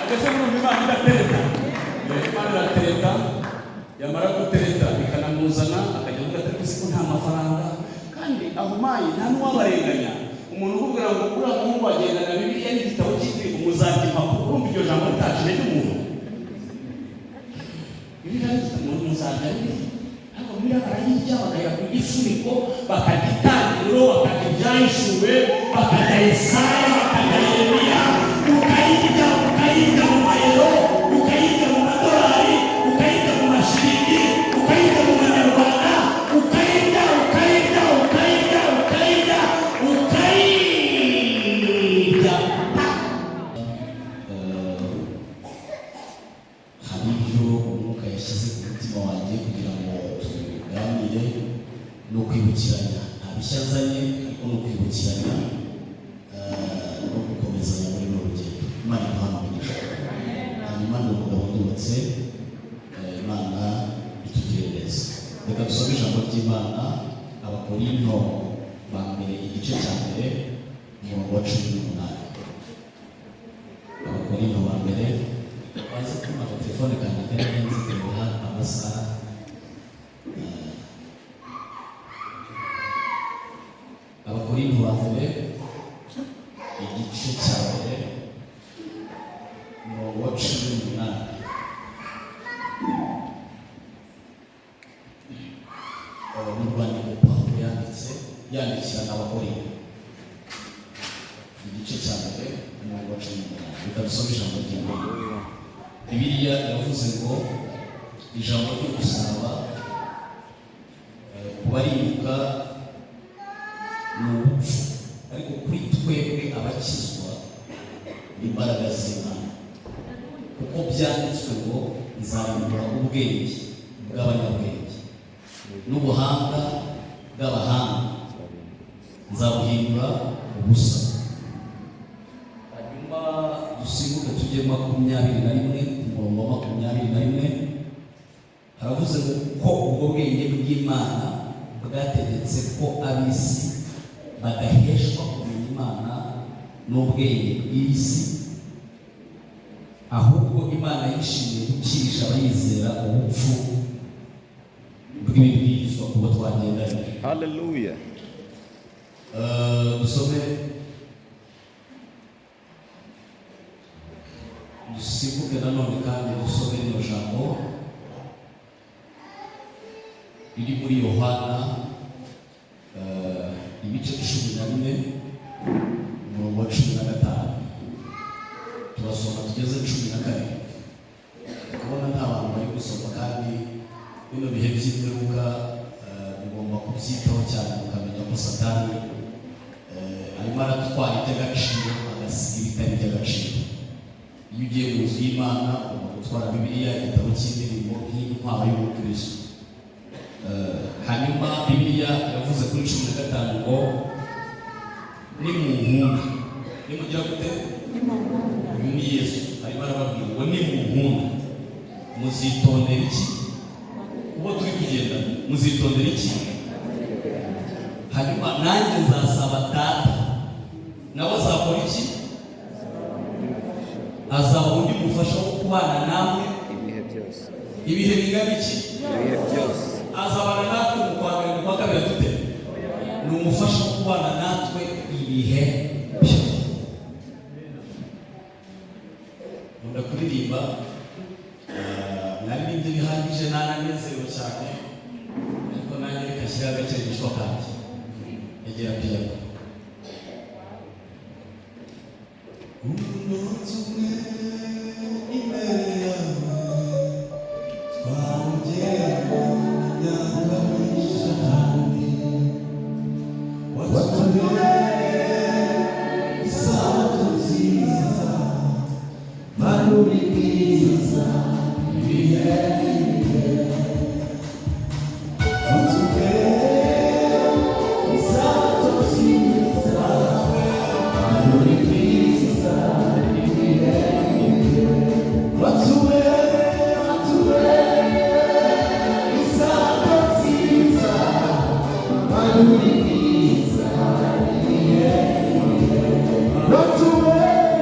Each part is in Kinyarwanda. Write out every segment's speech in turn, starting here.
Mbese murumva Imana idatereta? Imana iratereta, yamara gutereta ikanamuzana, akajya avuga ati: "Ariko siko nta mafaranga." Kandi aho mayi nta n'uwabarenganya. Umuntu ukubwira ngo uriya muhungu agendana Bibiliya n'igitabo cy'indirimbo, muzarya impapuro. Urumva iryo jambo ritaca intege umuntu? Bibiliya n'igitabo, muzarya Bibiliya. Ariko Bibiliya barayirya, bakajya ku gifuniko, bakarya Itangiriro, bakarya Ibyahishuwe, bakarya Yesaya, bakarya Yeremiya. Ukayirya, ukayirya mu mayero, ukayirya mu madolari, ukayirya mu mashiringi, ukayirya mu manyarwanda, ukayirya, ukayirya, ukayirya, ukayirya, ukayirya. Hari ibyo Umwuka yashyize ku mutima wanjye kugira ngo tuganire no kwibukiranya. Nta bishya nzanye, ariko no kwibukiranya no gukomezanya muri runo rugendo. Imana iduhana umugisha. Hanyuma ndi umugabo, ndubatse. Imana itugirire neza. Reka dusome ijambo ry'Imana, Abakorinto ba mbere, igice cya mbere, umurongo wa 18. Abakorinto ba mbere. Bazi kuma agatelefone kanjye kari nzi kureba amasaha. Abakorinto ba mbere, igice cya mbere, umurongo wa 18. Ni urwandiko Pawulo yanditse, yandikira Abakorinto, igice cya mbere, umurongo wa 18. Reka dusome ijambo ry'Imana. Bibiliya iravuze ngo ijambo ry'umusaraba ku barimbuka ni ubupfu, ariko kuri twebwe abakizwa ni imbaraga z'Imana, kuko byanditswe ngo: "Nzarimbura ubwenge bw'abanyabwenge, n'ubuhanga bw'abahanga nzabuhindura ubusa." Hanyuma dusimbuke tujye 21, umurongo wa 21. Haravuze ngo ko ubwo bwenge bw'Imana bwategetse ko ab'isi badaheshwa kumenya Imana n'ubwenge bw'isi, ahubwo Imana yishimiye gukirisha abayizera ubupfu bw'ibibwirizwa kubo twagendanye. Hallelujah. Dusome, dusimbuke nanone kandi dusome rino jambo riri muri Yohana, ibice 14, umurongo wa 15. Turasoma tugeze 17. Kubona nta bantu bari gusoma, kandi bino bihe by'imperuka mugomba kubyitaho cyane, mukamenya ko Satani arimo aratwara iby'agaciro, agasiga ibitari iby'agaciro. Iyo ugiye mu nzu y'Imana, ugomba gutwara Bibiliya, igitabo cy'indirimbo, nk'intwaro y'umukristo. Hanyuma Bibiliya yavuze kuri 15 ngo: "Nimunkunda." Nimugira gute? Uyu ni Yesu arimo arababwira ngo: "Nimunkunda muzitondera iki?" Ubo turi kugenda, muzitondera iki? Hanyuma nanjye nzasaba Data, nawe azakora iki? Azaba undi mufasha wo kubana namwe Ibihe byose. Ibihe bingana iki? Ibihe byose. Azabana natwe mu kwa mbere, mu kwa kabiri dute? Ni umufasha wo kubana natwe ibihe byose. Nkunda kuririmba. Naririmbye bihagije, nananezerewe cyane, ariko nanjye reka nshyire agakirigishwa kanjye, egera piyano. Umunsi umwe imbere yawe twawugenda imyaka myinshi cyane, watubereye isabato nziza. Mana, uri mwiza ibihe n'ibihe. Watubereye isabato nziza. Mana, uri mwiza ibihe n'ibihe. Watubereye, watubereye isabato nziza. Mana, uri mwiza ibihe n'ibihe. Watubereye.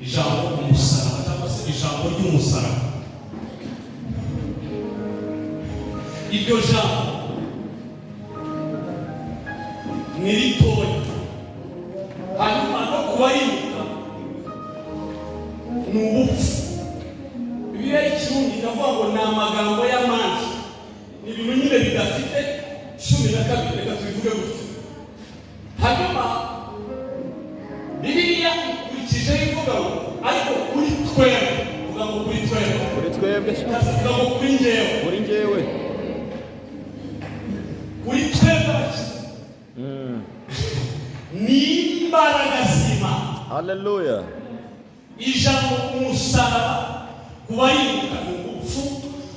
Ijambo umusaraba cyangwa se ijambo ry'umusaraba, iryo jambo ni ritoya, hanyuma no kubarimbuka ni ubupfu. Bibiliya y'Ikirundi iravuga ngo ni amagambo y'amanje, ni ibintu nyine bidafite 12, reka tubivuge gutyo. Hanyuma Bibiliya ikurikijeho ivuga ngo ariko kuri twebwe, vuga ngo kuri twebwe. Kuri twebwe. Vuga ngo kuri njyewe. Kuri njyewe. Kuri twebwe abakiza ni imbaraga z'Imana. Haleluya. Ijambo umusaraba ku barimbuka ni urupfu,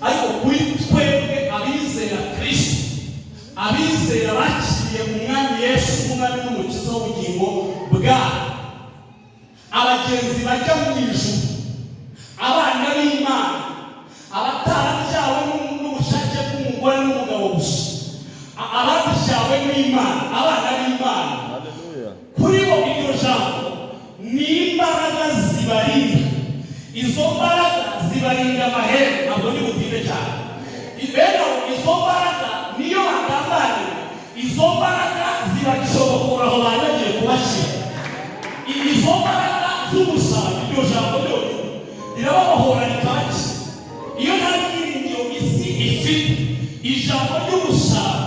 ariko kuri twebwe abizera Kristo, abizera bakiriye Umwami Yesu, Umwami n'Umukiza w'ubugingo bwabo, abagenzi bajya mu ijuru, abana b'Imana, abatarabyawe n'ubushake bw'umugore n'umugabo gusa, ababyawe n'Imana, abana b'Imana, Haleluya. kuri bo iryo jambo ni imbaraga zibarinda. Izo mbaraga zibarinda amahembe. Ntabwo ni butinde cyane. Bene aho izo mbaraga niyo bagambaniwe, izo mbaraga zibacobokora aho bari bagiye kubashyira. Izo mbaraga z'umusaraba, iryo jambo ryonyine rirababohora, rikabakiza. Iyo nta byiringiro isi ifite, ijambo ry'umusaraba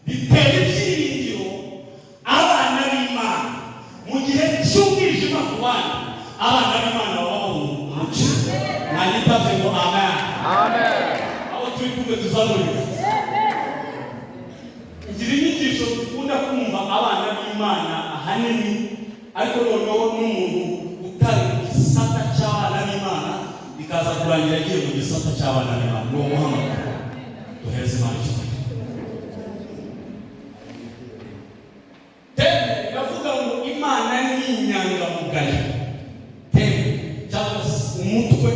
ritera ibyiringiro abana b'Imana. Mu gihe cy'umwijima ku bana, abana b'Imana baba babona umucyo. Mwanyitabye ngo amen. Amen. Aho turi kumwe tuzamurika. Ngira inyigisho zikunda kumva abana b'Imana ahanini, ariko noneho n'umuntu utari mu gisata cy'abana b'Imana bikaza kurangira agiye mu gisata cy'abana b'Imana. Ni uwo muhamagaro. Duhereze Imana icyubahiro. Thème iravuga ngo Imana ni inyangamugayo. Thème cyangwa se umutwe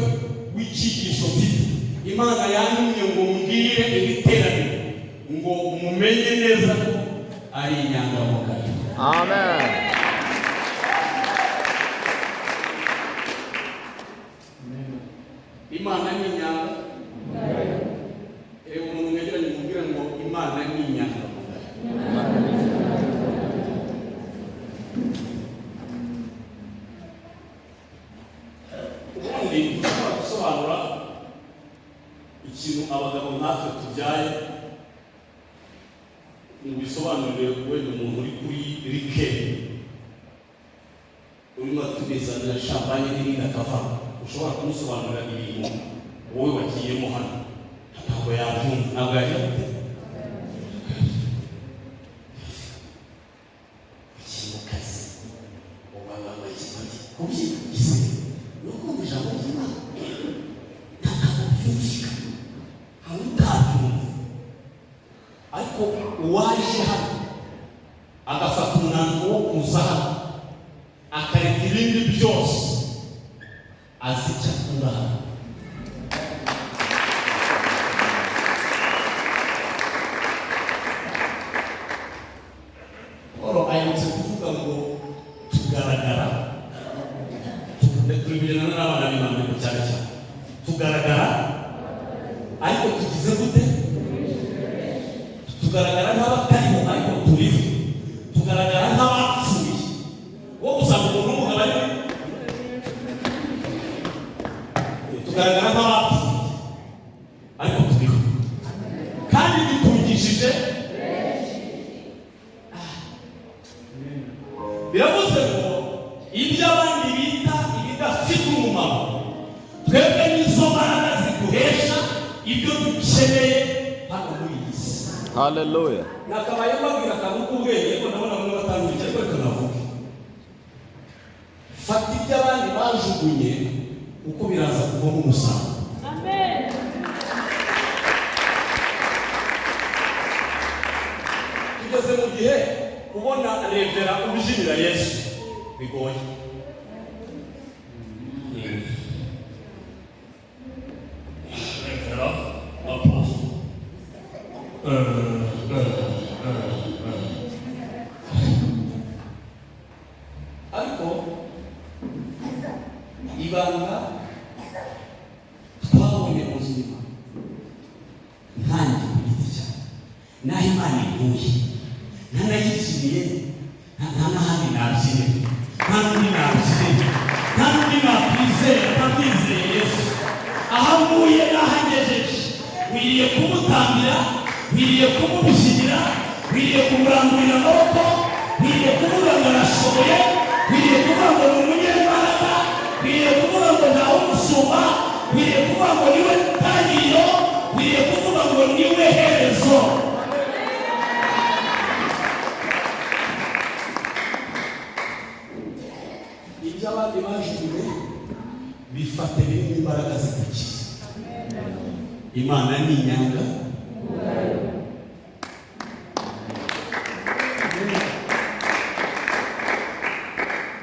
w'icyigisho mfite, Imana yantumye ngo mbwire iri teraniro ngo mumenye neza ko ari inyangamugayo. Amen. Imana ni inyanga. Reba umuntu mwegeranye, mubwire ngo Imana ni inyangamugayo. Ubundi ushobora gusobanura ikintu abagabo nkatwe tubyaye ngo bisobanurire wenda umuntu uri kuri liqueur, urimo atumizanira champagne n'ibindi akavamo, ushobora kumusobanurira ibintu wowe wagiyemo hano, ntabwo yabyumva, ntabwo yagira gute. Ukiri mu kazi, kubyigize ni ukumva ijambo ry'Imana, ntabwo byumvikana, ntawe utabyumva. Ariko uwaje hano agafata umwanzuro wo kuza hano, akareka ibindi byose, azi icyo akura hano. Paul aherutse kuvuga ngo tugaragara, turi kugendana n'abana b'Imana, ariko cyane cyane tugaragara, ariko tugize gute? Tugaragara nk'abatariho ariko turiho, tugaragara nk'abapfuye. Wowe usanga umuntu w'umugabo ari, tugaragara nk'abapfuye ariko turiho kandi dutungishije. Biravuze ngo ibyo abandi bita ibidafite umumaro, twebwe n'izo mbaraga ziguhesha ibyo dukeneye hano muri iyi si. Haleluya. Nakabaye mbabwira akantu k'ubwenge, ariko ndabona bamwe batangurikira, ariko reka navuge. Fata ibyo abandi bajugunye kuko biraza kuvamo umusaruro. Amen. Tugeze mu gihe kubona révérend ubyinira Yesu bigoye. Révérend, apôtre. Ariko Imana inkuye ntanayibyiniye, nta n'ahandi nabyinira, nta n'undi nabyinira, nta n'undi nakwizera ntakwizeye Yesu. Aho nkuye n'aho angejeje, nkwiriye kumutambira, nkwiriye kumubyinira, nkwiriye kumuramburira amaboko, nkwiriye kuvuga ngo arashoboye, nkwiriye kuvuga ngo ni umunyembaraga, nkwiriye kuvuga ngo ntawe umusumba, nkwiriye kuvuga ngo niwe tangiriro, nkwiriye kuvuga ngo niwe herezo. Ibyo abandi bajugunye bifate, birimo imbaraga zigukiza. Imana ni inyanga.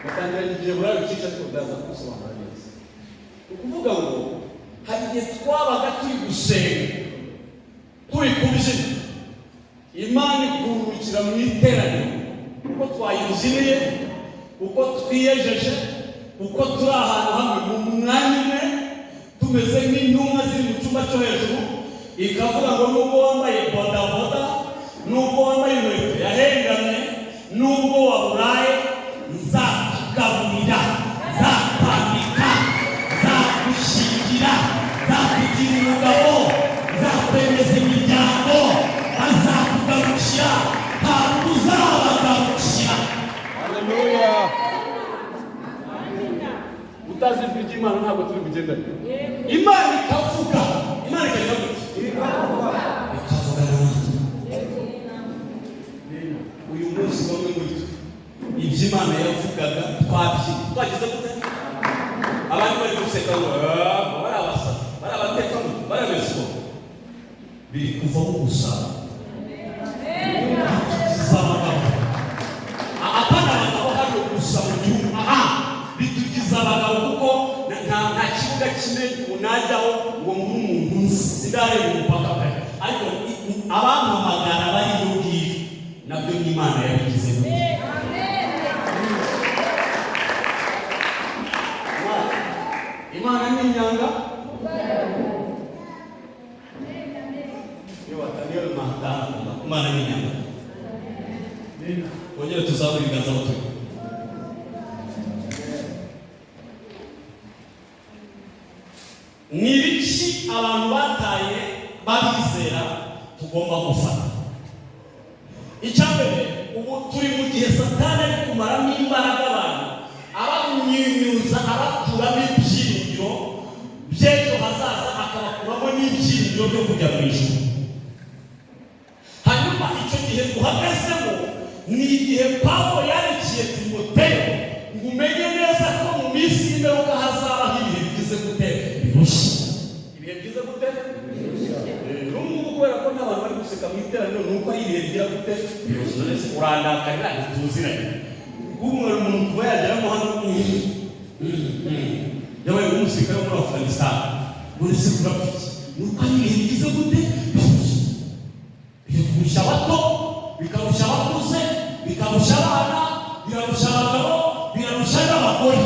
Batangiranye igihe burayo cyica, ariko ndaza kubisobanura neza. Ni ukuvuga ngo Hari igihe twabaga turi gusenga, turi kubyina, Imana ikurukira mu iteraniro uko twayibyiniye, uko twiyejeje, uko turi ahantu hamwe mu mwanya umwe, tumeze nk'intumwa ziri mu cyumba cyo hejuru, ikavuga ngo nubwo wambaye bodaboda, nubwo wambaye inkweto yahengamye, nubwo waburaye, nzakugaburira, nzakwambika, nzagushingira, nzakugira umugabo, nzakwemeza imiryango, bazakugarukira, ntabwo uzabagarukira. Hallelujah. Utazi ijwi ry'Imana ntabwo turi bugendane. Imana ikavuga, Imana ikagira gutya, ikavuga natwe. Uyu munsi bamwe muri twe ibyo Imana yavugaga twabyina, twagize gute? Abandi bari guseka ngo: "Ah, bari abasazi, bari abatekamutwe, bari abesuko." Biri kuvamo umusaruro abagabo, apana abagabo hano gusa mu gihugu, aha bitugize abagabo, kuko nta kibuga cy'indege ubu najyaho ngo mbure umuntu nzi. Sindareba umupaka pe, ariko abampamagara bari iyo ngiyo, nabyo ni Imana yabigize gutya. Imana ni inyanga iyo wataniye mahitamo. Imana ni inyanga. Twongere tuzamure ibiganza aho turi. Ni ibiki abantu bataye babizera tugomba gufata? Icya mbere, ubu turi mu gihe Satani ari kumaramo imbaraga abantu, abamwinyuza, abakuramo ibyiringiro by'ejo hazaza, akabakuramo n'ibyiringiro byo kujya mu ijuru. Hanyuma icyo gihe duhagazemo ni igihe Pawulo yandikiye Timoteyo ngo umenye neza ko mu minsi y'imperuka hazabaho ibihe bigize gute? Birushya. Ibihe byiza gute? N'ubu kubera ko nta bantu bari guseka mu iteraniro, ni uko ari ibihe bigira gute? Birushya. None se urandakarira? Ntituziranye. Kuba umuntu kuba yageramo hano, yabaye nk'umusirikare wo muri Afghanistan, none se kurapfa iki? Ni uko ari ibihe bigize gute? Birushya. Bikarusha abato, bikarusha abakuze, bikarusha abana, birarusha abagabo, birarusha n'abagore.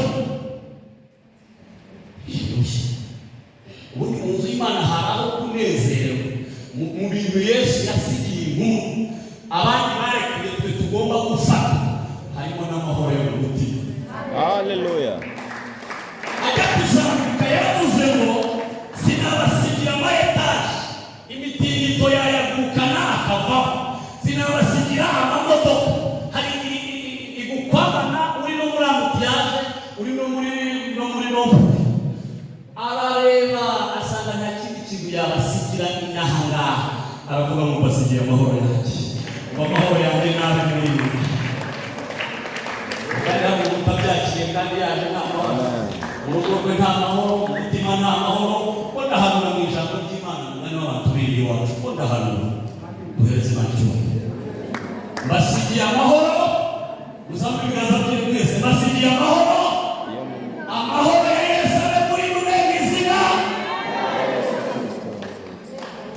Birushya. Ubundi mu nzu y'Imana hari aho kunezerwa. Mu bintu Yesu yasigiye inkuru abandi barekuye, twe tugomba gufata, harimo n'amahoro yo mu mutima. Hallelujah. Ajya kuzamuka yaravuze ngo sinabasigira ama etaje, imitingito yayagukana akavaho, sinabasigira amamodoka. Hari igukwamana uri no muri embouteillage, uri no muri rond-point, arareba asanga nta kindi kintu yabasigira inaha ngaha, aravuga ngo mbasigiye amahoro yanjye, ngo amahoro yanjye nabe muri mwe. Kandi hano umuntu utabyakiriye kandi yaje, nta mahoro mu rugo rwe, nta mahoro mu mutima, nta mahoro. Ko ndahanura mu ijambo ry'Imana, umwanya w'abantu biri iwacu, ko ndahanura, duhereze Imana icyubahiro. Mbasigiye amahoro. Uzamure ibiganza byanyu mwese. Mbasigiye amahoro. Amahoro ya Yesu abe muri mwe mu izina.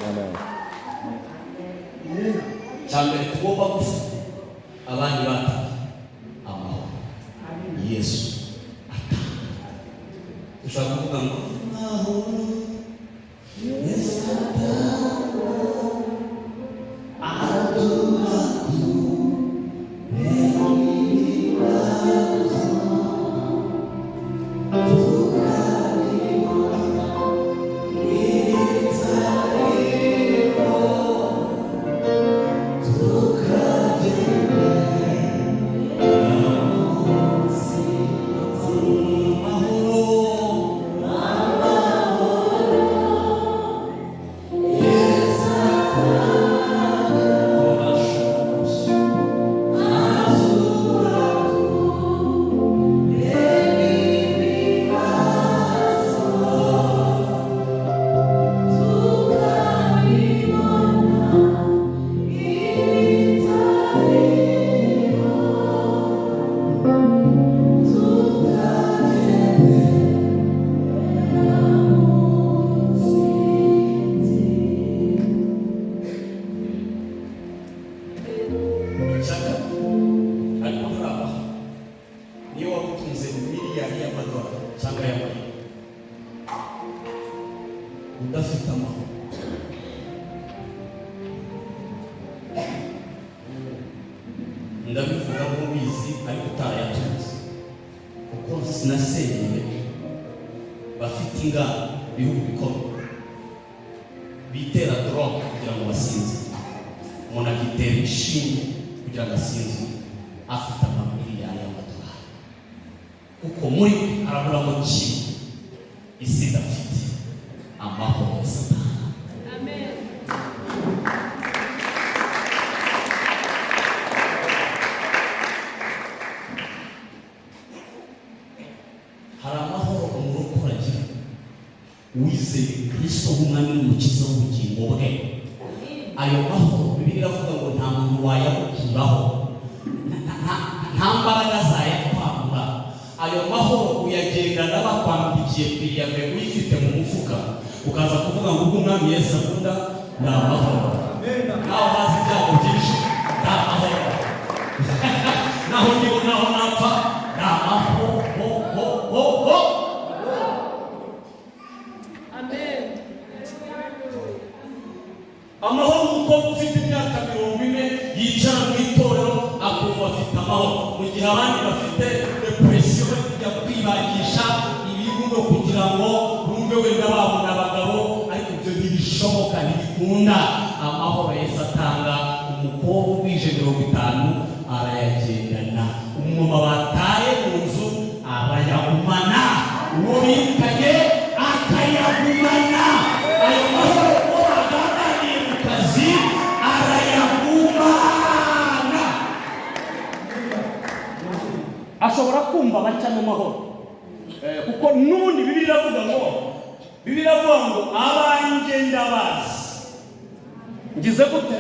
Amen. Cya mbere tugomba gufata abandi bataye, amahoro Yesu atanga. Dushobora kuvuga ngo amahoro Yesu atanga. Amahoro. Ndabivuga nk'ubizi ariko utarayatunze, kuko sinasengeye bafite ingano, ibihugu bikomeye bitera drogue kugira ngo basinzire. Umuntu akitera inshinge kugira ngo asinzire, afite amamiliyari y'amadolari, kuko muri we haraburamo kimwe isi idafite: amahoro ya Satani. Amen. Hari amahoro umurokore agira, wizeye Kristo nk'Umwami n'Umukiza w'ubugingo bwe. Ayo mahoro, Bibiliya iravuga ngo nta muntu wayagukuraho, nta mbaraga zayakwambura. Ayo mahoro uyagendana bakwambikiye piriyave, uyifite mu mufuka, ukaza kuvuga ngo ubwo Umwami Yesu akunda ni amahoro. Naho haza ibyago byinshi, ni amahoro. Naho ndiho, naho napfa, ni amahoro ho ho ho ho. Amen. Amahoro, umukobwa ufite imyaka 40 yicara mu itorero akumva afite amahoro, mu gihe abandi bafite depression, bari kujya kwibagisha ibibuno kugira ngo bumve wenda babona abagabo, ariko ibyo ntibishoboka, ntibikunda. Amahoro Yesu atanga, umukobwa ugwije 50 arayagendana, umumama bataye mu nzu arayagumana, uwo birukanye akayagumana. Ayo mahoro, uwo baganiriye mu kazi arayagumana. Ashobora kumva baca mu mahoro, kuko n'ubundi Bibiliya iravuga ngo abanjye ndabazi. Ngize gute?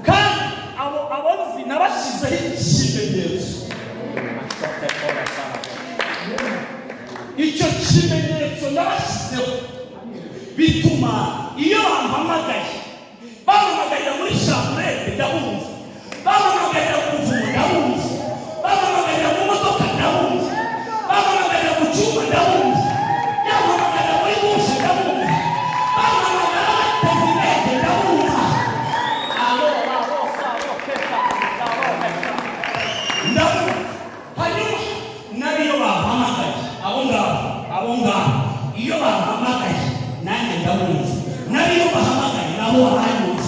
Kandi abo abozi nabashyizeho ikimenyetso. Icyo kimenyetso nabashyizeho bituma iyo bampamagaye, bampamagarira muri chambrette ndabumva, bampamagarira mu buvumo ndabumva, bampamagarira mu modoka ndabumva, bampamagarira mu cyumba ndabumva, yampamagarira muri douche ndabumva, bampamagara bateze indege ndabumva. Abo abo sabo kesa sabo kesa ndabumva. Hanyuma n'abiyo bampamagaye, abo ngabo, abo ngabo iyo bampamagaye nanjye ndabumva, n'abiyo bahamagaye nabo baranyumva.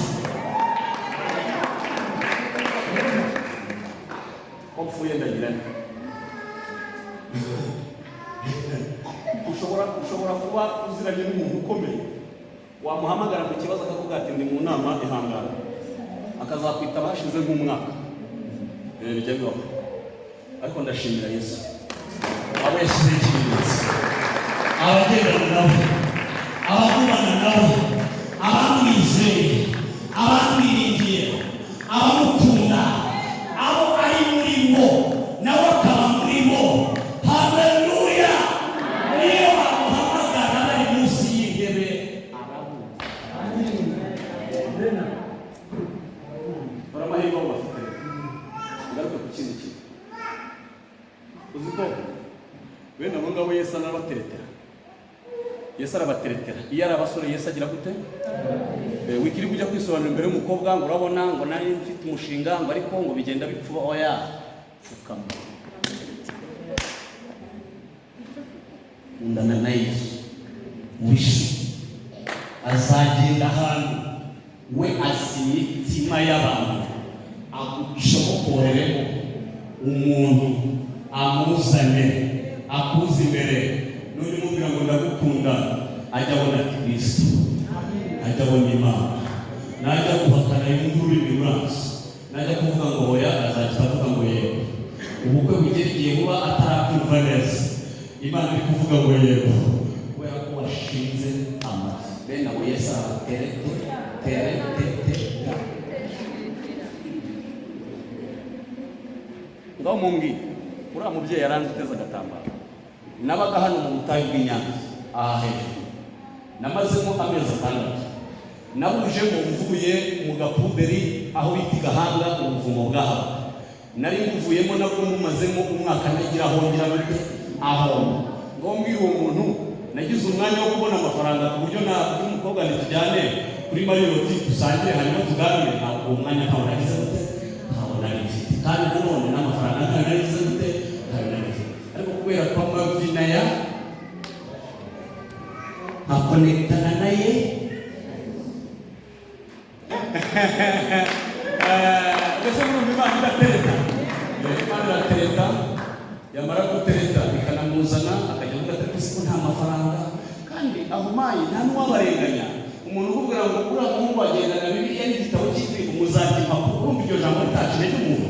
Ko mpfuye ndagira nte? Ushobora kuba uziranye n'umuntu ukomeye, wamuhamagara mu kibazo akakubwira ati: "Ndi mu nama, ihangana," akazakwita hashize nk'umwaka. Bijya bibaho, ariko ndashimira Yesu Abo yashyizeho ikimenyetso, abagendana nawe, abagumana nawe, abamwizeye, abamwiringiye, abamukunda, abo ari muri bo nawe akaba muri bo. Haleluya! Niyo bamuhamagara bari munsi y'intebe arabumva. Dore amahirwe abo bafite. Ngaruke ku kindi kintu. Uzi ko bene abo ngabo Yesu arabateretera? Yesu arabateretera. Iyo ari abasore, Yesu agira gute? Wikiri kujya kwisobanura imbere y'umukobwa ngo urabona ngo nari mfite umushinga, ngo ariko ngo bigenda bipfuba. Oya, pfukama, Kundana na Yesu wishe, azagenda ahantu we azi imitima y'abantu, agucomokoreremo umuntu, amuzane akuze imbere. N'undi mubwira ngo ndagukunda, ajya abona Kristo, ajya abona Imana. Najya guhakana yumva ururimi ruranze, najya kuvuga ngo hoya azahita avuga ngo yego. Ubukwe bugera igihe buba atarabyumva neza, Imana iri kuvuga ngo yego, kubera ko washinze amavi. Bene abo Yesu arabatere tere te te ta. Ngaho mumbwire, uriya mubyeyi yaranze uteze agatambaro. Nabaga hano mu butayu bw'Inyanza aha hejuru, namazemo amezi 6. Nabujemo mvuye mu gapuberi aho bita i Gahanga, ubuvumo bw'aha nari nguvuyemo, nabwo mumazemo umwaka ntagira aho ngira gute, aho. Ngo mbwire uwo muntu. Nagize umwanya wo kubona amafaranga ku buryo na umukobwa ntitujyane kuri Marriott, dusangire, hanyuma tuganire. Ntabwo uwo mwanya ntawo nagize gute, ntawo nari mfite. Kandi nanone n'amafaranga ntayo nagize gute, ntayo nari mfite. Ariko kubera ko amavi naya nkakonekitana naye. Mbese murumva Imana idatereta? Imana iratereta, yamara gutereta ikanamuzana, akajya avuga ati: "Ariko siko nta mafaranga." Kandi aho mayi nta n'uwabarenganya. Umuntu ukubwira ngo uriya muhungu agendana Bibiliya n'igitabo cy'indirimbo, muzajya impapuro, urumva iryo jambo ritaca intege umuntu?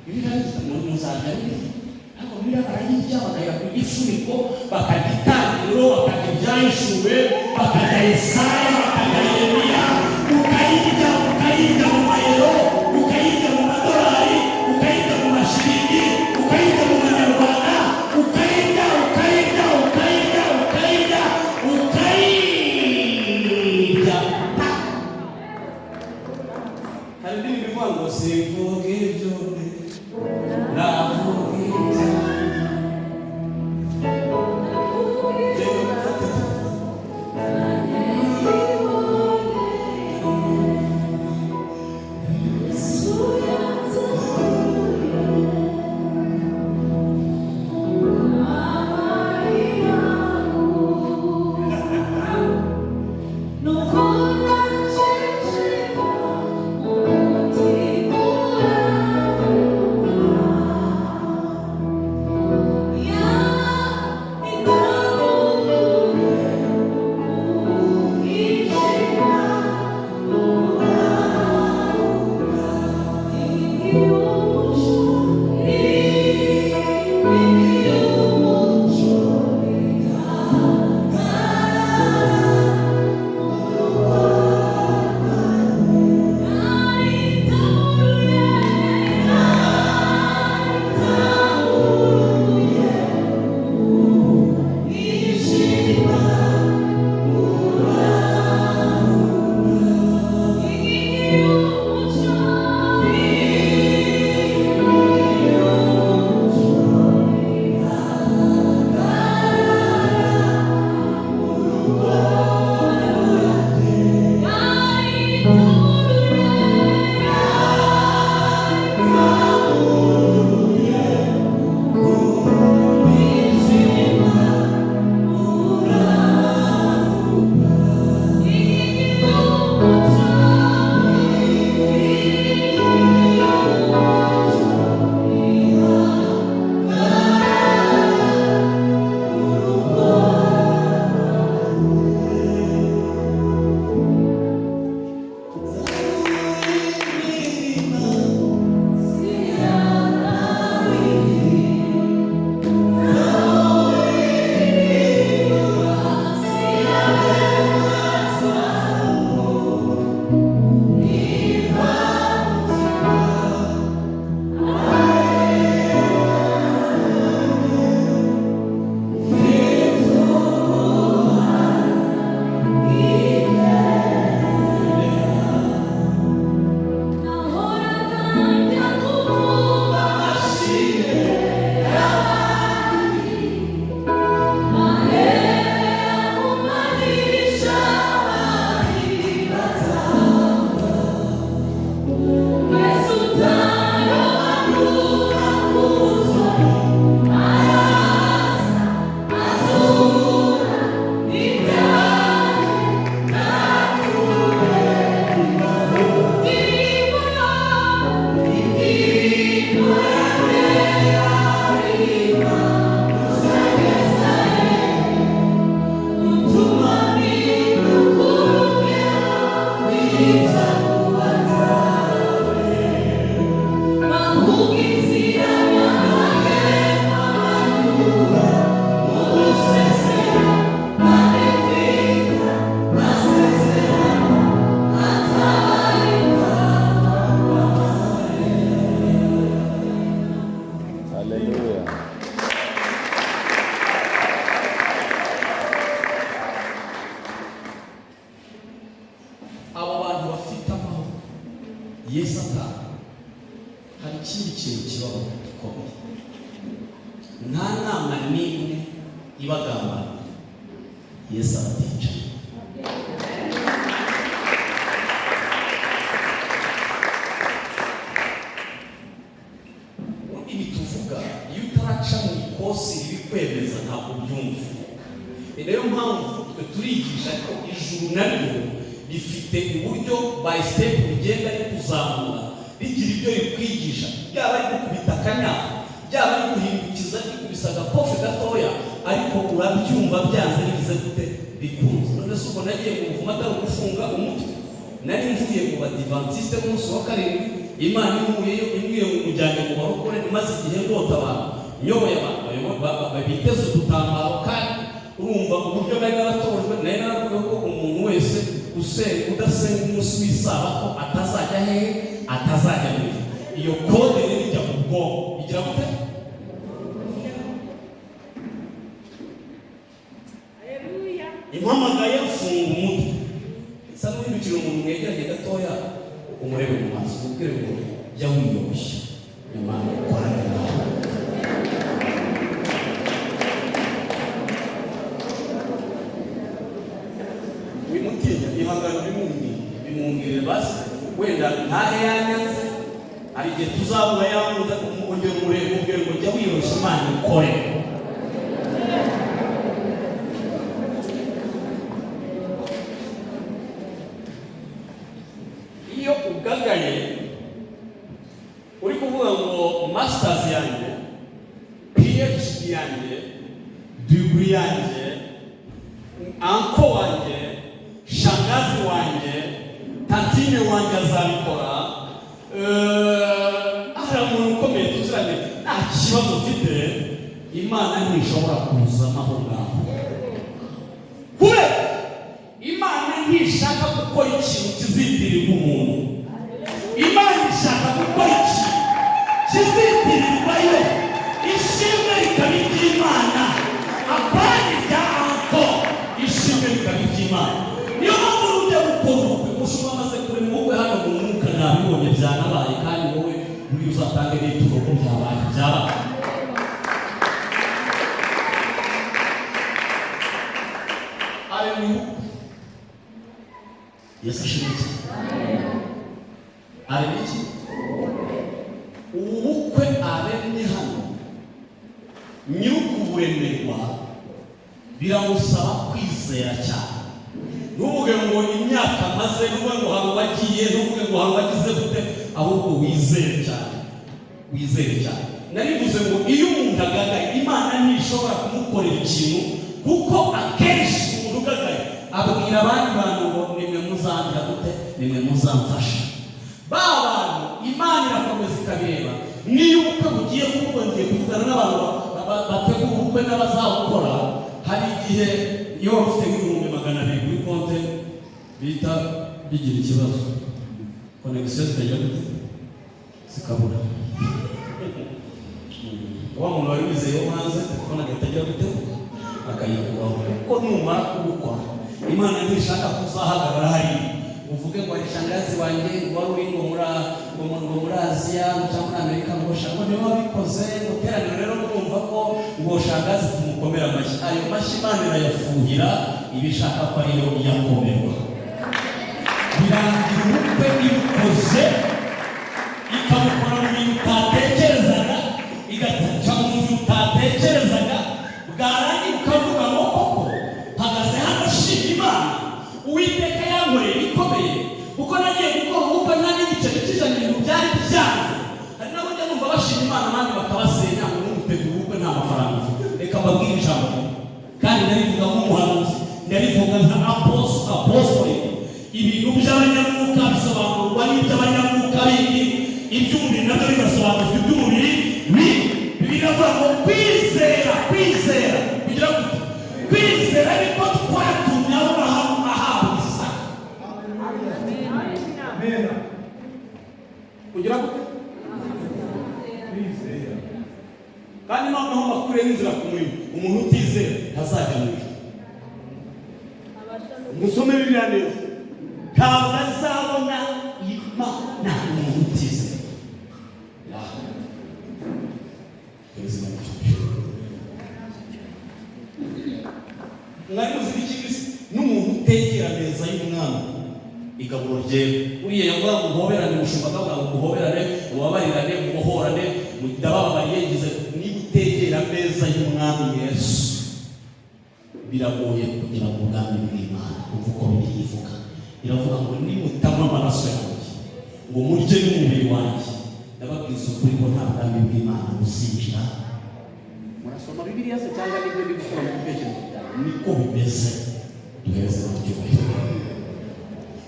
Bibiliya n'igitabo muzajya bibiliya, ariko Bibiliya barayirya, bakajya ku gifuniko, bakajya Itangiriro, bakajya Ibyahishuwe, bakajya Yesaya, bakajya Yeremiya, ukayirya, ukayirya mu mayero, ukayirya mu madolari, ukayirya mu mashiringi, ukayirya mu manyarwanda, ukayirya, ukayirya, ukayirya, ukayirya, ukayirya. Hari indirimbo ivuga ngo: "Simvuga ibyo navuga ibyanjye." Genda ufate. Hallelujah. Abo bantu bafite amahoro Yesu atanga, hari ikindi kintu kibaho gikomeye. Nta nama n'imwe ibagambana, Yesu abatica. Ibi tuvuga, iyo utaraca mu ikosi ribikwemeza ntabwo ubyumva. Ni nayo mpamvu twe turigisha, ariko ijuru naryo rifite uburyo by step rigenda rikuzamura, rigira ibyo rikwigisha, byaba ari gukubita akanyafu, byaba ari guhindukiza, rikubisa agakofe gatoya, ariko urabyumva byanze bigize gute, bikunze. None se ubwo nagiye mu buvumo atari ugufunga umutwe? Nari mvuye mu Badivantiste b'umunsi wa karindwi, Imana inkuyeyo, imwiye mu mujyanye mu barokore. Maze igihe ndota abantu, nyoboye abantu biteze udutambaro, kandi urumva uburyo nari naratojwe. Nari naravuga ko umuntu wese usenga udasenga umunsi w'Isabato atazajya hehe? Atazajya mu ijuru. Iyo code rero ijya mu bwonko, igira gute? Haleluya. Impamagaye, mfunga umutwe. Isa n'uhindukira umuntu mwegeranye gatoya, umurebe mu maso, umubwire ngo jya wiyoroshya, Imana ikorane nawe. Wimutinya, ihangane ubimubwire. Bimwumvire basi, wenda ntahe yanyanze, hari igihe tuzabura yankunze. Ongera umurebe, umubwire ngo jya wiyoroshya, Imana ikore. Iyo ugagaye uri kuvuga ngo masters yanjye, PhD yanjye, degree yanjye, uncle wanjye, shangazi wanjye, tantine wanjye azabikora, hari umuntu ukomeye tuziranye, nta kibazo mfite, Imana ntishobora kuzamo aho ngaho. Kubera Imana ntishaka gukora ikintu kizitirirwa umuntu. Imana ishaka gukora ikintu kizitirirwayo, ishimwe rikaba iry'Imana, apana irya uncle, ishimwe rikaba iry'Imana. Niyo mpamvu ujya gukora ubukwe, umushumba amaze kurema ubukwe hano mu mwuka, nabibonye byanabaye, kandi wowe uri uzatange n'ituro ko byabaye, byabaye. Aremye ubukwe. Yesu ashimwe cyane. Aremye iki? Ubu bukwe aremye hano, nyir'ukuburemerwa biramusaba kwizera cyane. Ntuvuge ngo imyaka maze, ntuvuge ngo hari uwagiye, ntuvuge ngo hari uwagize gute, ahubwo wizere cyane, wizere cyane. Narivuze ngo iyo umuntu agagaye, Imana ntishobora kumukorera ikintu, kuko akenshi umuntu ugagaye abwira abandi bantu ngo nimwe muzangira gute, nimwe muzamfasha. Ba bantu Imana irakomeza ikabireba. Niyo ubukwe bugiye kuvuga, ngiye kuvugana n'abantu bategura ubukwe n'abazabukora. Hari igihe iyo waba ufite nk'200,000 kuri konte, bihita bigira ikibazo, connexion zikajya gute? Zikabura. Wa muntu wari wizeye wo hanze, telefone agahita agira gute? Akayikuraho. Kuko numara kubukora, Imana ntishaka ko uzahagarara hariya uvuge ngo hari shangazi wanjye wari uri ngo muri ngo muri Aziya ngo cyangwa muri Amerika, ngo shango niwe wabikoze, ngo teraniro rero murumva ko ngo shangazi tumukomera amashyi. Ayo mashyi Imana irayafuhira, iba ishaka ko ariyo iyakomerwa. Birangira ubukwe ibukoze, ikabukora mu bintu utatekerezaga, igaca mu nzu utatekerezaga, bwarangira ukavuga ngo koko mpagaze hano shima Imana, Uwiteka yankoreye ibikomeye, kuko nagiye gukora ubukwe nta n'igiceri cy'ijana, ibintu byari byanze. Hari n'abo njya numva bashima Imana, abandi bakabasenya ngo ntutegure ubukwe nta mafaranga ufite. Reka mbabwire ijambo, kandi ndarivuga nk'umuhanuzi, ndarivuga nka apostolic. Ibintu by'abanyamwuka bisobanurwa n'iby'abanyamwuka bindi, iby'umubiri nabyo bigasobanurwa iby'umubiri bindi. Bibiliya iravuga ngo kwizera, kwizera kugira gute? Kwizera niko twatumye Aburahamu ahabwa Isaka. Kugira gute? Kandi noneho makuru y'inzira ku murimo, umuntu utizera ntazajya mu ijuru. Musome Bibiliya neza, Ntabwo azabona Imana umuntu utizera. Perezida w'Igihugu. utegera meza y'umwami, igaburo ryera, uriya yavuga ngo uhoberane, umushumba akavuga ngo muhoberane, mubabarirane, mubohorane, ndabababariye ngize. Niba utegera ameza y'umwami Yesu, biragoye kugira ngo ubwami bw'Imana. Umva uko Bibiliya ivuga, iravuga ngo: "Nimutanywa amaraso yanjye ngo murye n'umubiri wanjye, ndababwiza ukuri ko nta bwami bw'Imana buzinjira." Murasoma Bibiliya se, cyangwa nibyo ndi gukura mu bitekerezo byanjye? Niko bimeze. Duheze mu cyubahiro.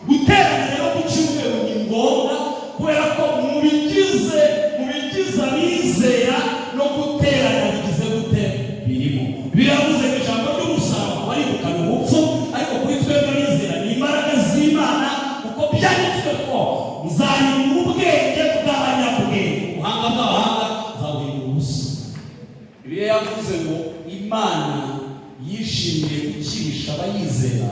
Guterana rero ku cyumweru ni ngombwa, kubera ko mu bigize abizera no guterana bigize gute? Birimo. Biravuze ngo ijambo ry'umusaraba waribukana ubupfu, ariko kuri twebwe abizera ni imbaraga z'Imana, kuko byanditswe ko nzahindura ubwenge bw'abanyabwenge, ubuhanga bw'abahanga nzabuhindura ubusa. Bibiliya yavuze ngo Imana yishimiye gukirisha abayizera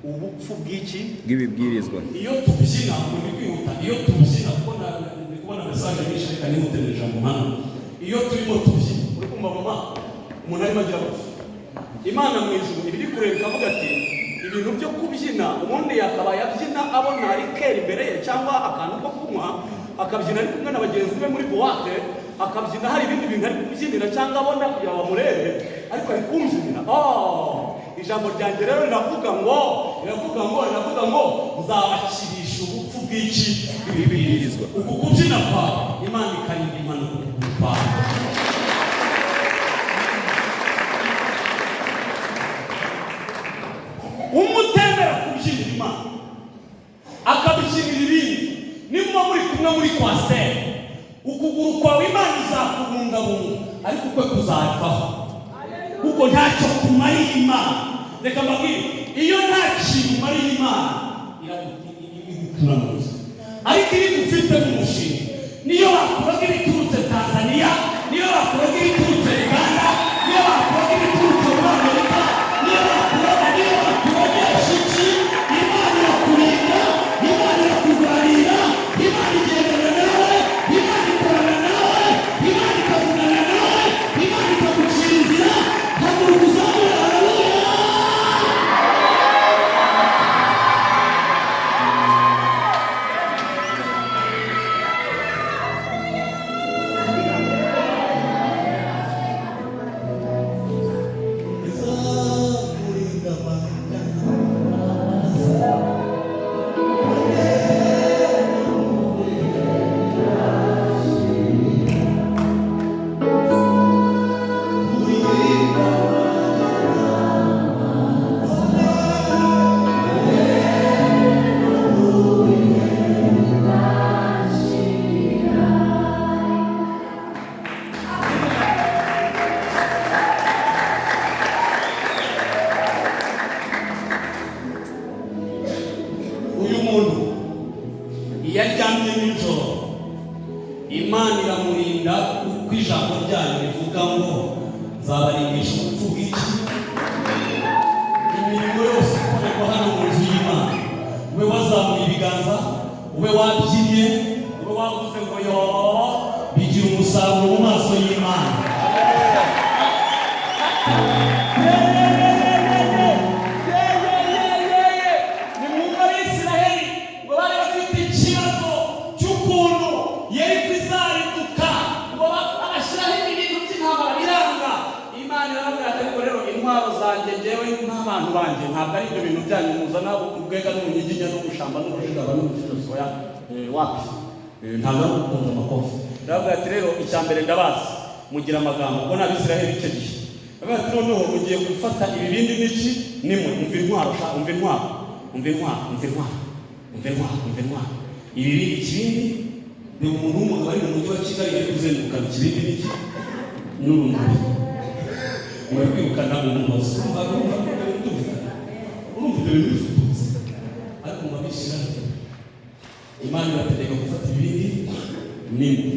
Ubupfu bw'iki? Bw'ibibwirizwa. Iyo tubyina, ngo ndi kwihuta, iyo tubyina, kuko ndi kubona message nyinshi, reka nihute mu ijambo hano. Iyo turimo tubyina, Uri kumva mama, umuntu arimo agira gutya, Imana mu ijuru iba iri kureba ikavuga ati: "Ibintu byo kubyina, ubundi yakabaye abyina abona liqueur imbere ye cyangwa akantu ko kunywa, akabyina ari kumwe na bagenzi be muri boîte, akabyina hari ibindi bintu ari kubyinira cyangwa abona kugira ngo bamurebe, ariko ari kumbyinira." Oh, ijambo ryanjye rero riravuga ngo nzabakirisha ubupfu bw'iki? Bw'ibibwirizwa. Uku kubyina kwawe, Imana ikarinda impanuka ukuguru kwawe. Umutemera kubyinira Imana akabyinira ibindi, nimuba muri kumwe muri coaster, ukuguru kwawe Imana izakubungabunga, ariko ukwe kuzavaho, kuko ntacyo kumariye Imana. Reka mbabwire, iyo nta kintu umariye Imana, igukura mu nzu. Ariko iyo igufite mu mushinga, niyo bakuraga ibiturutse Tanzania, niyo bakuraga ibiturutse Uganda, niyo bakuraga ibiturutse muri Amerika, niyo bakurogesha iki, Imana irakurinda, Imana irakurwanira, Imana igendana nawe, Imana ikorana nawe, Imana ikavugana nawe, Imana ikagucira inzira. Haguruka uzamure haleluya. Izakurinda amagana. Uyu muntu iyo aryamye nijoro, Imana iramurinda, kuko ijambo ryayo rivuga ngo nzabarindisha ubupfu bw'iki? Imirimo yose ikorerwa hano mu nzu y'Imana, ube wazamuye ibiganza, ube wabyinnye, ube wavuze ngo yo, bigira umusaruro mu maso y'Imana. Ni mwumva, Abisiraheli ngo bari bafite ikibazo cy'ukuntu Yeriko izariduka, ngo bagashyiraho ibintu by'intambara biranga. Imana irababwira ati: "Ariko rero intwaro zanjye ngewe n'abantu banjye ntabwo ari ibyo bintu byanyu muzana, ubwega n'umunyiginya n'ubushamba n'ubujugaba n'ubusoya wapi." Ntabwo ari ugukunda amakofi. Irababwira ati: "Rero icya mbere ndabazi mugira amagambo." Ubwo ni Abisiraheli icyo gihe. Irababwira ati: "Noneho mugiye gufata ibibindi n'iki nimwe, umva intwaro sha, umva intwaro, umva intwaro, umva intwaro, umva intwaro, umva intwaro, ibibindi, ikibindi." Ni umuntu w'umugabo ari mu mujyi wa Kigali, ari kuzengurukana ikibindi n'iki n'urumuri, muri kwirukana umugozi. Urumva ibyo bintu byumvikana? Urumva ibyo bintu bifututse? Ariko mu Abisiraheli, Imana ibategeka gufata ibibindi nini.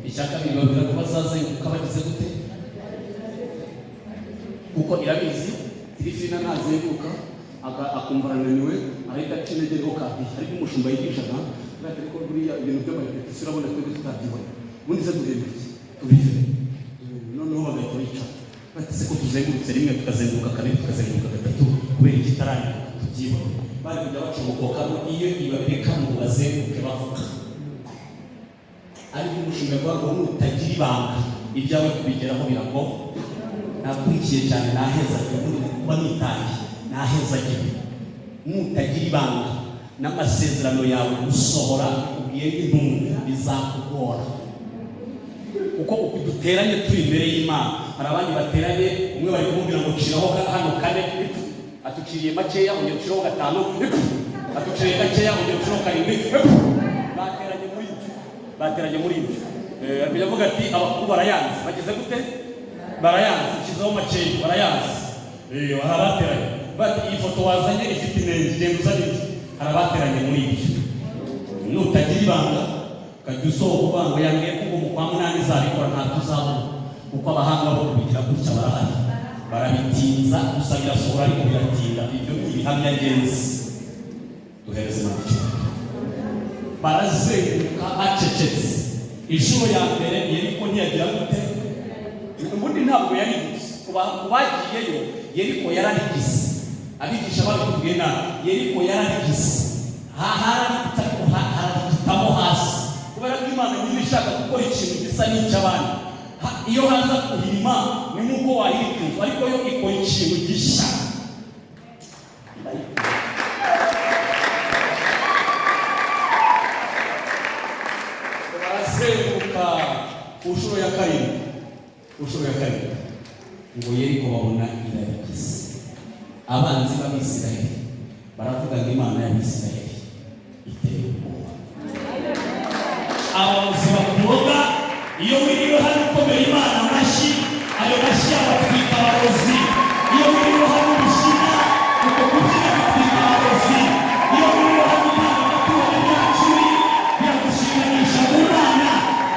Icya kabiri, babwira ko bazazenguruka bagize gute? Kuko irabizi, Tirifina nazenguruka akumva arananiwe, ahita aca intege rwo kabi. Ariko umushumba yigishaga ati: "Ariko buriya ibintu by'ama répétition urabona twebwe tutabyibona, ubundi se duhembwe iki? Tubive." Noneho bagahita bicara bati: "Se ko tuzengurutse rimwe, tukazenguruka kabiri, tukazenguruka gatatu, kubera iki itarangiye?" Tubyibone bari kujya bacomokokamo iyo ibabireka ngo bazenguke bavuga. Ariko umushinga avuga ngo nutagira ibanga, ibyawe kubigeraho biragoye. Nakurikiye cyane, nahezagiwe ubundi kuba nitaye, nahezagiwe. Nutagira ibanga, n'amasezerano yawe gusohora bikubwiye nk'intumwa bizakugora, kuko uku duteranye turi imbere y'Imana, hari abandi bateranye, umwe bari kumubwira ngo ciraho hano kane, atuciriye makeya, ongera ucireho gatanu, atuciriye gakeya, ongera ucireho karindwi. Bateranye muri ibyo, bateranye muri ibyo. Akajya avuga ati abakuru barayanze, bageze gute? Barayanze, ushyizeho makeya, barayanze. Hari abateranye bati iyi foto wazanye ifite inenge, genda uzane indi. Hari abateranye muri ibyo. Nutagira ibanga, ukajya usohoka uvuga ngo yambwiye ko ngo mu kwa munani izabikora, ntabwo uzabona, kuko abahanga bo kubigira gutya barahari, barabitinza gusa, birasohora ariko biratinda. Ibyo ni ibihamya ngenzi. Duhereze Imana icyubahiro. Barazenguruka bacecetse. Inshuro ya mbere Yeriko ntiyagira gute? Ubundi ntabwo yarigise. Ku bagiyeyo, Yeriko yararigise. Abigisha babitubwiye nabi, Yeriko yararigise, hararigitse, ariko hararigitamo hasi, kubera ko Imana niba ishaka gukora ikintu gisa n'icy'abandi, iyo haza kuhirima ni nk'uko wahirika inzu, ariko yo ikora ikintu gishya. Barazenguruka ku nshuro ya karindwi. Ku nshuro ya karindwi ngo Yeriko babona irabigize. Abanzi b'Abisirayeli baravuga ngo Imana y'Abisirayeli iteye ubwoba. Abarozi bakuroga, iyo wiriwe hano ukomera Imana amashyi, ayo mashyi abatwika abarozi. Iyo wiriwe hano ubishyina, uko kubyina bitwika abarozi. Iyo wiriwe hano utanga amaturo n'imyacumi, biragushimisha mu Mana.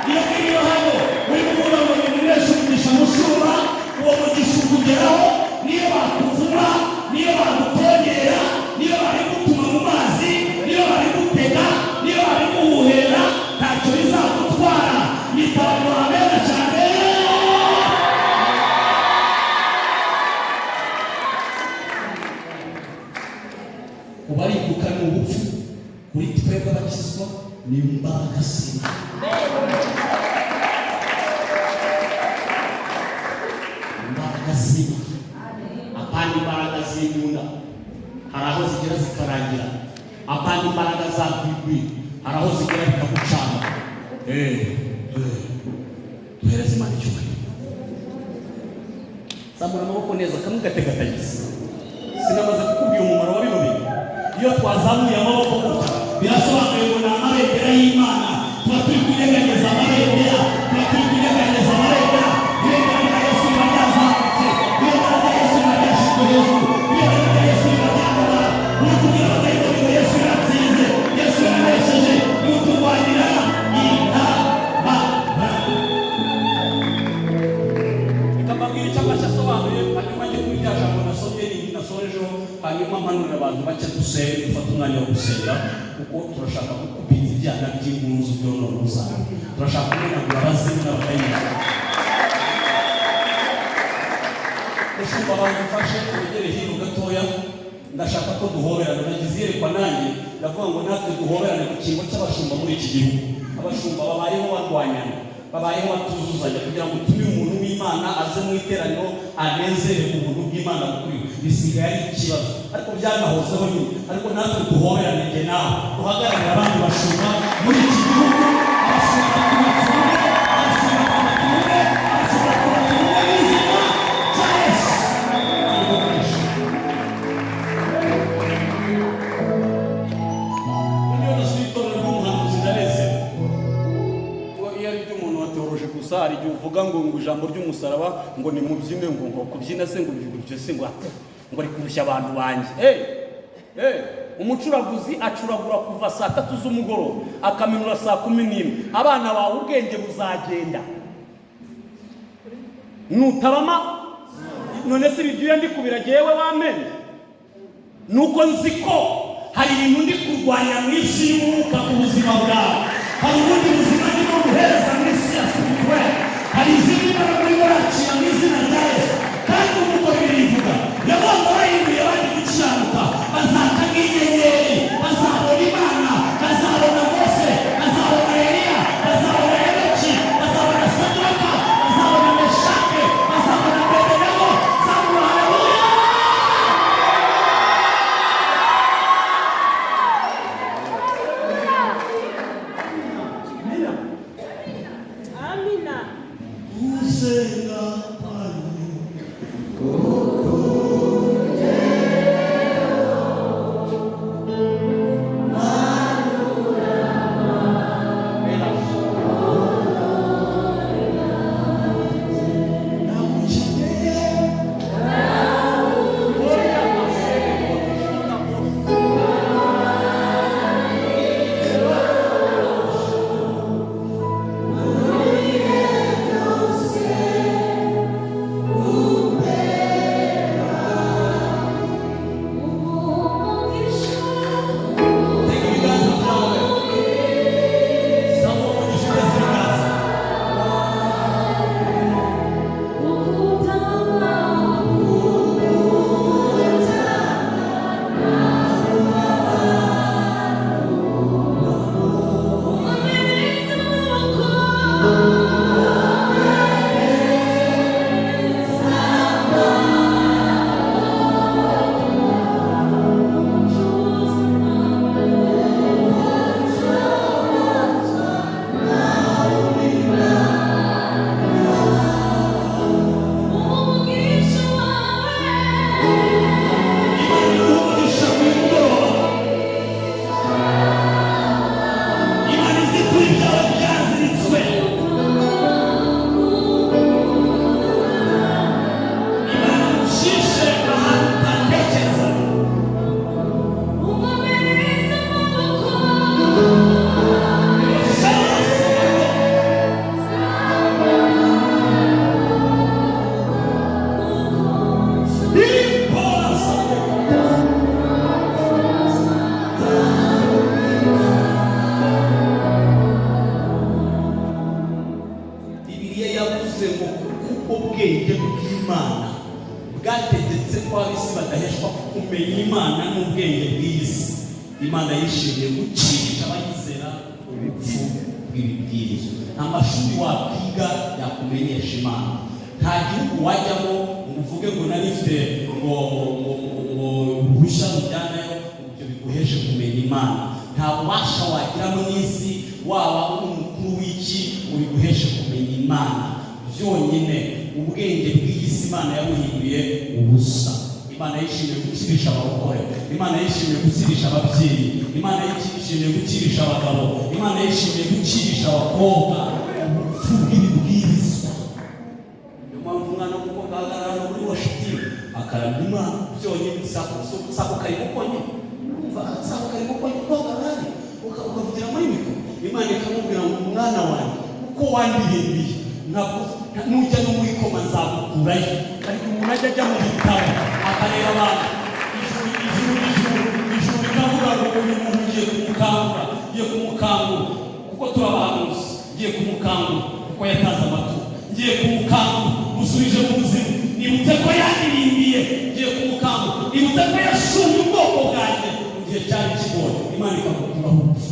Iyo wiriwe hano uri kuvuga ngo nimureshe umugisha mushumba, uwo mugisha ukugeraho. Niyo bakuvuma, niyo bagutongera, niyo bari gutuma mu mazi, niyo bari gutega, niyo bari guhuhera, ntacyo bizagutwara. Nitaba beza cyane. Kubarimbuka ni ubupfu, kuri twebwe abakizwa ni imbaraga z'Imana. Imbaraga z'Imana, apana imbaraga z'imbunda, hari aho zigera zikarangira. Apana imbaraga za kwigwi, hari aho zigera bikagucana. Duhereze Imana icyubahiro. Zamura amaboko neza, kamwe gategatagisi. Sinamaze kukubwira umumaro wa bino bintu? Iyo twazamuye amaboko gutya, birasobanuye ngo ni amabendera y'Imana. Tuba turi kunyeganyeza amabendera, tuba turi kunyeganyeza amabendera. Ibendera rya Yesu riba ryazamutse, ibendera rya Yesu riba ryashyizwe hejuru, ibendera rya Yesu riba ryamamara. Uri kubwira abadayimoni ngo Yesu yaratsinze, Yesu yanesheje, niwe uturwanira intambara. Reka mbabwire icyo amashyi asobanuye, hanyuma njye kuri rya jambo nasomye rindi nasorejeho, hanyuma mpanurira abantu bake, dusenge, dufate umwanya wo gusenga, kuko turashaka gukubita ibyana by'ingunzu byonona ubuzima, turashaka kumenagura abazimu n'abadayimoni. Mushumba, abantu ufashe wegere hino gatoya, ndashaka ko duhoberana. Nagize iyerekwa nanjye, ndavuga ngo natwe duhoberane ku cyimbo cy'abashumba muri iki gihugu. Abashumba babayeho barwanyana, babayeho batuzuzanya. Kugira ngo utumire umuntu w'Imana aze mu iteraniro anezere ubuntu bw'Imana bukuriwe, bisigaye ari ikibazo, ariko byanahozeho nyine. Ariko natwe duhoberane, njye nawe duhagararire abandi bashumba muri iki gihugu. Abashumba twubatse ubumwe, abashumba twubatse ubumwe, abashumba twubatse ubumwe mu izina rya Yesu. Niyo nasuye itorero ry'umuhanuzi ndanezerewe. Kuba iyo ari iby'umuntu wateoroje gusa, hari igihe uvuga ngo ijambo ry'umusaraba, ngo nimubyine, ngo kubyina se, ngo ibyo se, ngo ate, ngo ari kurushya abantu banjye. Hey! Hey! Umucuraguzi acuragura kuva saa 3 z'umugoroba akaminura saa 11. Abana bawe ubwenge buzagenda nutabama. None se ibi byuya ndi kubira jyewe wamenye? Nuko nzi ko hari ibintu ndi kurwanya mu isi y'umwuka ku buzima bwawe, hari ubundi buzima ndimo guhereza mu isi ya spirituel, hari izindi mbaraga urimo urakira mu izina rya Yesu. Kandi nk'uko birivuga, yabaga bahinduye abandi gukiranuka bazakira. Imana n'ubwenge bw'iyi si, Imana yishimiye gukirisha abayizera ubupfu bw'ibibwirizwa. Nta mashuri wakwiga yakumenyesha Imana. Nta gihugu wajyamo ngo uvuge ngo nari mfite ngo uruhushya rujyanayo, ibyo biguheshe kumenya Imana. Nta bubasha wagira mu isi, waba uri umukuru w'iki, ngo biguheshe kumenya Imana. Byonyine ubwenge bw'iyi si Imana yabuhinduye ubusa. Imana yishimiye gukirisha abagore, Imana yishimiye gukirisha ababyeyi, Imana yishimiye gukirisha abagabo, Imana yishimiye gukirisha abakobwa ubupfu bw'ibibwirizwa. Niyo mpamvu umwana w'umukobwa ahagarara hano muri worship akaramya Imana byonyine, si ako karimo konyine. Urumva, si ako karimo konyine uhagarara ukavugira muri mikoro, Imana ikamubwira ngo: "Umwana wanjye, uko wandirimbiye, ntabwo nujya no muri koma nzagukurayo." Ariko umuntu ajya mu bitabo akareba abantu, ijuru, ijuru, ijuru, ijuru rikavuga ngo: "Uyu muntu ngiye kumukangura, ngiye kumukangura kuko turabahanuzi, ngiye kumukangura kuko yatanze amaturo, ngiye kumukangura musubije mu buzima, nibutse ko yandirimbiye, ngiye kumukangura, nibutse ko yashumye ubwoko bwanjye mu gihe cyari kigoye." Imana ikamukuraho urupfu.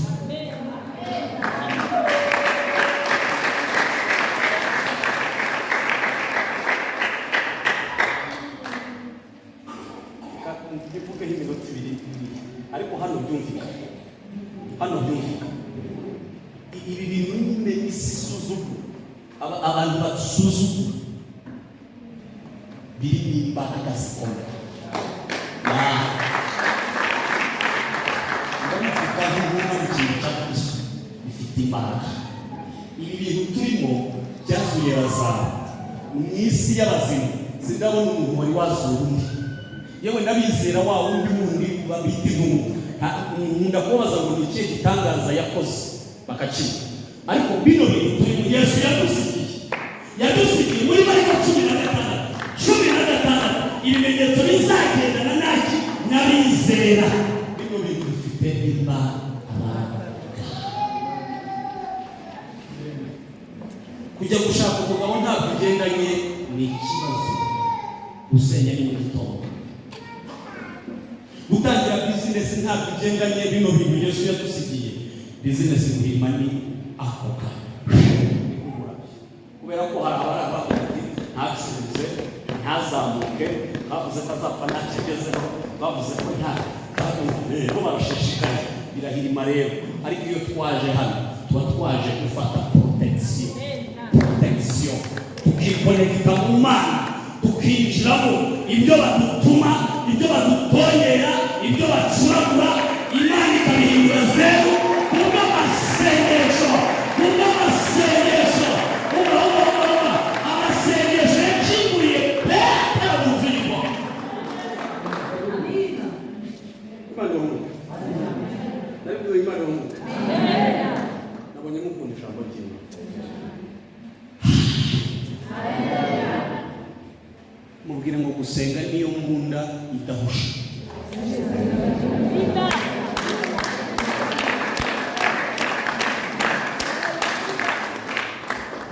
Mbivugeho iminota ibiri ibiri, ariko hano byumvikana, hano byumvikana. Ibi bintu nyine isi isuzugura, abantu basuzugura, birimo imbaraga zikomeye. Ndabivuga nk'intumwa mu kintu cya Kristo, bifite imbaraga. Ibi bintu turimo byazuye Lazaro mu isi y'abazima. Sindabona umuntu wari wazura undi, yewe n'abizera wa wundi wundi bita intumwa. Nkunda kubabaza ngo ni ikihe gitangaza yakoze, bakakibura. Ariko bino bintu turimo Yesu yadusigiye, yadusigiye muri Mariko 16, 16, ibimenyetso bizagendana naki? N'abizera. Bino bintu bifite imbaraga. Kujya gushaka umugabo ntabwo ugendanye ni ikibazo. Gusenya ni mu gitondo. Gutangira bizinesi ntabwo ugendanye, bino bintu Yesu yadusigiye, bizinesi guhirima ni ako kanya, kubera ko hari abari bavuga ati ntacuruze, ntazamuke, bavuze ko azapfa ntakigezeho, bavuze ko nta rero barashishikaye, birahirima rero. Ariko iyo twaje hano tuba twaje gufata protection, protection, tukikonekita mu Mana, tukinjiramo. Ibyo badutuma, ibyo badutongera, ibyo bacuragura, Imana ikabihindura zeru kubw'amasengesho, kubw'amasengesho. Uba uba uba uba amasengesho yakinguriye Petero mu nzu y'imbohe. Imana ihumuke. Nabibwiwe, Imana ihumuke. Nabonye mukunda ijambo ry'Imana. Mubwire ngo gusenga niyo mbunda idahusha.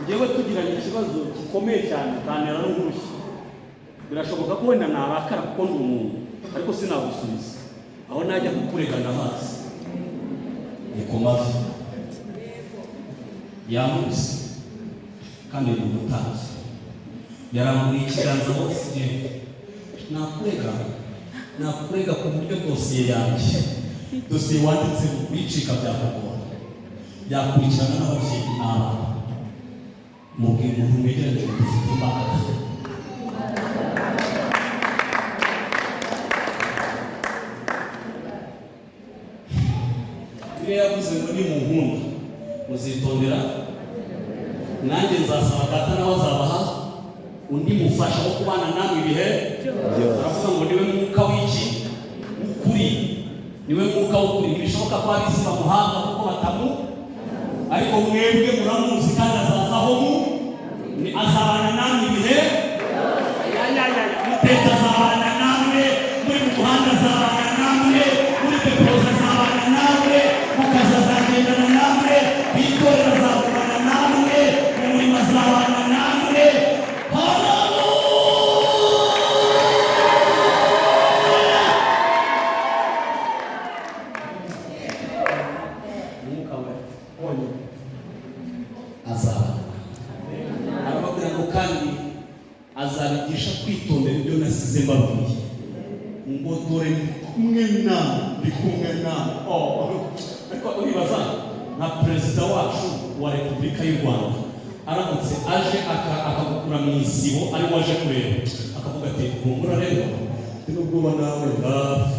Njyewe tugiranye ikibazo gikomeye cyane, kantera n'urushyi, birashoboka ko wenda narakara kuko ndi umuntu, ariko sinagusubiza. Aho najya kukurega ndahazi. Ni ku mavi yamuzi, kandi ni umutambyi, yarambuye ikiganza hose. Nakurega, nakurega ku buryo dosiye yanjye, dosiye wanditse mu kuyicika byakugora, yakurikirana n'ababyeyi n'abana. Mubwira umuntu mwegeranye ngo dufite imbaraga. Bibiliya yavuze ngo nimunkunda muzitondera, nanjye nzasaba Data, nawe azabaha undi mufasha wo kubana namwe ibihe. Baravuga ngo niwe mwuka w'iki? W'ukuri. Niwe mwuka w'ukuri. Ntibishoboka ko ab'isi bamuhabwa kuko batamu, ariko mwebwe muramuzi, kandi azazaho mu azabana namwe ibihe. Ya, ya, ya, ya. Mutetse azabana namwe, muri mu muhanda azabana namwe, muri depoza azabana namwe, mu kazi azagendana namwe, mu itorero azagumana namwe, mu murimo azabana namwe. Haleluya! Nzabigisha kwitondera ibyo nasize mbabwiye, ngo dore ndi kumwe nawe, ndi kumwe nawe. Oh, ariko uribaza nka perezida wacu wa Repubulika y'u Rwanda aramutse aje akagukura mu isibo, ari waje kureba, akavuga ati: "Humura rero, nubwo ubona wenda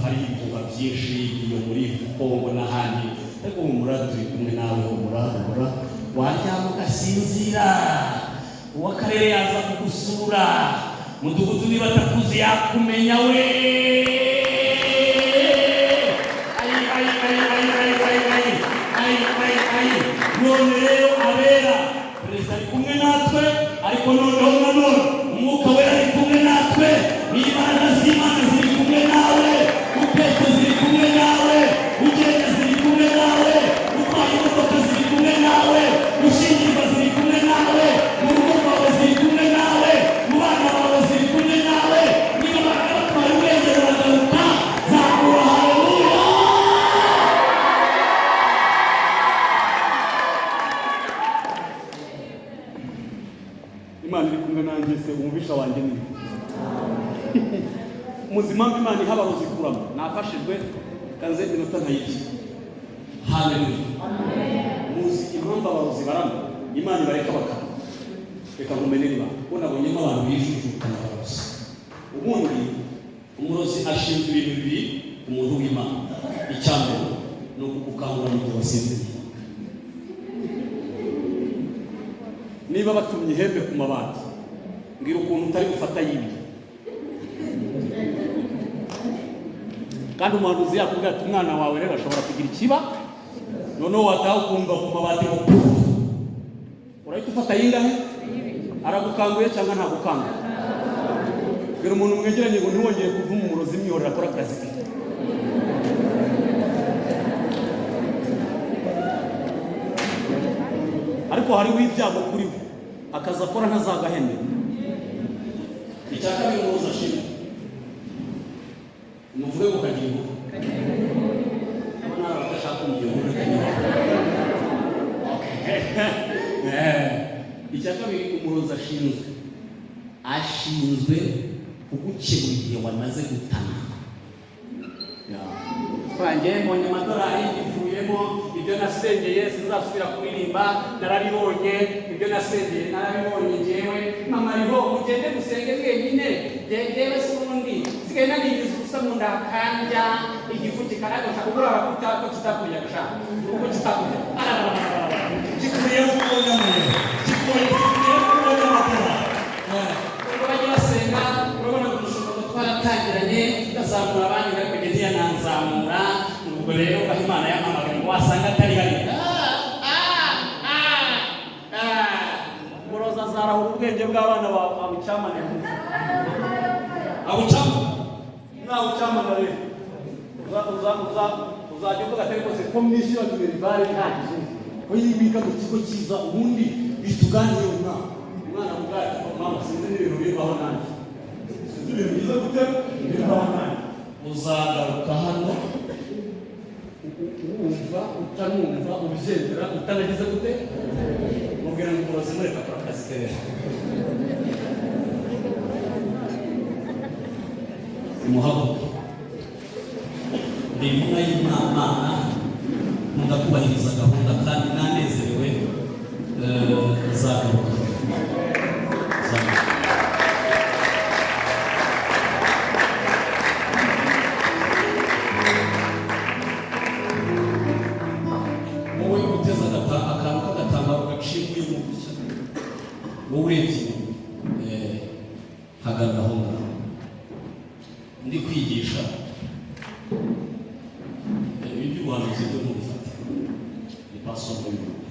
hari ibihuha byinshi iyo muri Kongo n'ahandi, ariko humura, turi kumwe nawe, humura, humura, waryama ugasinzira, uw'akarere yaza kugusura, mudugudu niba atakuzi yakumenya we." Ayi, ayi, ayi, ayi, ayi, ayi, ayi, ayi, ayi, ayi! None rero abera, perezida ari kumwe natwe, ariko noneho nanone Umwuka Wera ari kumwe natwe, n'imbaraga z'Imana ziri kumwe nawe. Utetse ziri kumwe nawe, ugenda ziri kumwe nawe, utwaye imodoka ziri kumwe nawe, ushyingirwa ziri kumwe nawe, mu rugo rwawe ziri kumwe nawe, mu bana bawe ziri kumwe nawe. Niba abana batwaye ubwenge baragaruka, zamura haleluya. Imana iri kumwe nanjye, se umubisha wanjye ni muzi impamvu Imana iha abarozi kurama. Nafashijwe kanze iminota nkayiki. Haleluya. Muzi impamvu abarozi barama, Imana ibareka bakama? Reka nkumenere ibanga. Ko nabonyemo abantu bijujutana abarozi. Ubundi Umurozi ashinzwe ibintu bibiri umuntu w'Imana. Icya mbere ni ukugukangura mu gihe wasinziriye. Niba batumye ihembe ku mabati, mbwira ukuntu utari gufata yibiye, kandi umuhanuzi yakubwira ati: "Umwana wawe rero ashobora kugira ikiba." Noneho wataha ukumva ku mabati ngo pu! Urahita ufata yingahe? Aragukanguye cyangwa ntagukanguye? Bwira umuntu mwegeranye ngo ntiwongere kuvuma umurozi, imyorera akora akazi ke. Ariko hariho ibyago kuri we, akazi akora ntazagahembe. Icya kabiri umurozi ashinzwe, muvuge ngo kagira inkuru. Ndabona hari abadashaka kumva iyo nkuru, reka nyine. Okay. Icya kabiri umurozi ashinzwe kugukemura igihe wamaze gutana. Twanjye mbonye amadolari ivuyemo, ibyo nasengeye sinzasubira kuririmba, narabibonye, ibyo nasengeye narabibonye. Njyewe mama ariho, mugende musenge mwenyine, njyewe si ubundi nsigaye naniriza ubusa mu nda hakandya, igifu kikaragosha ubura kuta ko kitakurya gashaka uko kitakurya. Gikuriyeho ubonye amayero, gikuriyeho ubonye amadolari. Ubwo bajya basenga, urabona ngo umushumba ngo twaratangiranye ndazamura abandi, ariko njye ntiyananzamura. Ubwo rero aho Imana yampamagaye ngo wasanga atari hari. Umurozi azarahura ubwenge bw'abana bawe abucyamane. Abucamo. Nawucyamana rero uzajya uvuga atari rwose ko mwishyura minerval ihagije, ko yibika mu kigo cyiza, ubundi bituganire. Umwana, umwana avuga ati: "Mama, sinzi n'ibintu bibaho nanjye, sinzi ibintu byiza gute bibaho nanjye." Uzagaruka hano. Wumva utanumva, ubyemera utanagize gute, Mubwira ngo umurozi mureka akora akazi ke rero. Nimuhaguruke. Ndi intumwa y'Imana, nkunda kubahiriza gahunda kandi nanezerewe. Nzagaruka, nzagaruka. Wowe uteze akantu k'agatambaro gaciye mu gutya, wowe urebye inyuma, hagarara aho ngaho ndi kwigisha. Ibi by'ubuhanuzi byo ntubifate, ni pasoma y'umuntu.